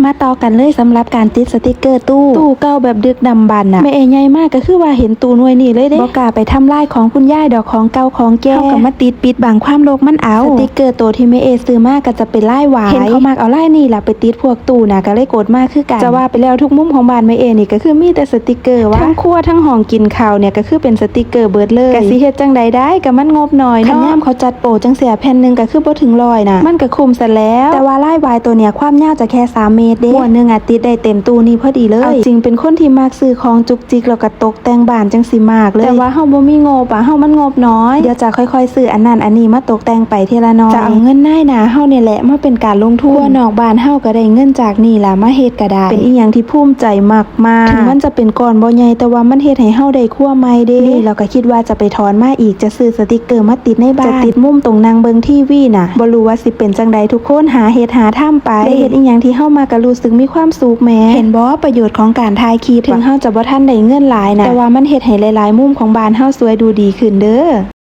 ມາຕໍ່ກັນເລີຍສຳລັບການຕິດສະຕິກເກີຕູ້. ຕູ້ເກົ່າແບບດຶກດຳບັນນະ ແມ່ເອໃຫຍ່ມາກໍຄືວ່າເຫັນຕູ້ໜ່ວຍນີ້ເລີຍເດ້. ບໍ່ກ້າໄປທຳລາຍຂອງຄຸນຍາຍດອກ ຂອງເກົ່າຂອງແກ່. ເຮົາກໍມາຕິດປິດບັງຄວາມລົກມັນເອົາ. ສະຕິກເກີຕູ້ທີ່ແມ່ເອຊື້ມາກໍຈະເປັນລາຍຫວາຍ. ເຫັນເຂົາມັກເອົາລາຍນີ້ລະໄປຕິດພວກຕູ້ນະ ກໍເລີຍກົດມາຄືກັນ. ຈະວ່າໄປແລ້ວທຸກມຸມຂອງບ້ານແມ່ເອນີ້ກໍຄືມີແຕ່ສະຕິກເກີວ່າ. ທັງຄົວທັງຫ້ອງກິນເຂົ້ານີ້ກໍຄືເປັນສະຕິກເກີເບິດເລີຍ. ກໍຊິເຮັດຈັ່ງໃດໄດ້ ກໍມັນງົບໜ້ອຍເນາະ. ຄັນຍາມເຂົາຈັດໂປຈັ່ງຊີ້ ແຜ່ນໜຶ່ງກໍຄືບໍ່ເຖິງຮ້ອຍນະ ມັນກໍຄຸ້ມຊະແລ້ວ. ແຕ່ວ່າລາຍຫວາຍໂຕນີ້ຄວາມຍາວຈະແຄ່ສາມເມດເດ້. ມ້ວນໜຶ່ງອາດຕິດໄດ້ເຕັມຕູ້ນີ້ພໍດີເລີຍ. ເອົາຈິງເປັນຄົນທີ່ມັກຊື້ຂອງຈຸກຈິກ ແລ້ວກໍຕົກແຕ່ງບ້ານຈັ່ງຊີ້ມາກເລີຍ. ແຕ່ວ່າເຮົາບໍ່ມີງົບອະ ເຮົາມັນງົບໜ້ອຍ. ດຽວຈະຄ່ອຍໆຊື້ອັນນັ້ນອັນນີ້ມາຕົກແຕ່ງໄປເທື່ອລະໜ້ອຍ. ຈະເອົາເງິນນາຍໜ້າເຮົານີ້ແຫຼະມາເປັນການລົງທຶນ. ຄົວນອກບ້ານເຮົາກໍໄດ້ເງິນຈາກນີ້ລະມາເຮັດກໍໄດ້. ເປັນອີ່ຫຍັງທີ່ພູມໃຈມາກ ມາ ເຖິງມັນຈະເປັນກ້ອນບໍ່ໃຫຍ່ ແຕ່ວ່າມັນເຮັດໃຫ້ເຮົາໄດ້ຄົວໃໝ່ເດ້. ນີ້ລະກໍຄິດວ່າຈະໄປຖອນມາອີກ ຈະຊື້ສະຕິກເກີມາຕິດໃນບ້ານ ຈະຕິດມຸມຕົງນັ່ງເບິ່ງທີວີນະ. ບໍ່ຮູ້ວ່າຊິເປັນຈັ່ງໃດ ທຸກຄົນຫາເຮັດຫາທຳໄປ. ໄດ້ເຮັດອີ່ຫຍັງທີ່ເຮົາມັກກໍຮູ້ສຶກມີຄວາມສຸກແໝ່. ເຫັນບໍ່ ປະໂຫຍດຂອງການຖ່າຍຄລິບ? ເຖິງເຮົາຈະບໍ່ທັນໄດ້ເງິນຫຼາຍນະ ແຕ່ວ່າມັນເຮັດໃຫ້ຫຼາຍໆມຸມຂອງບ້ານເຮົາສວຍດູດີຂຶ້ນເດີ້.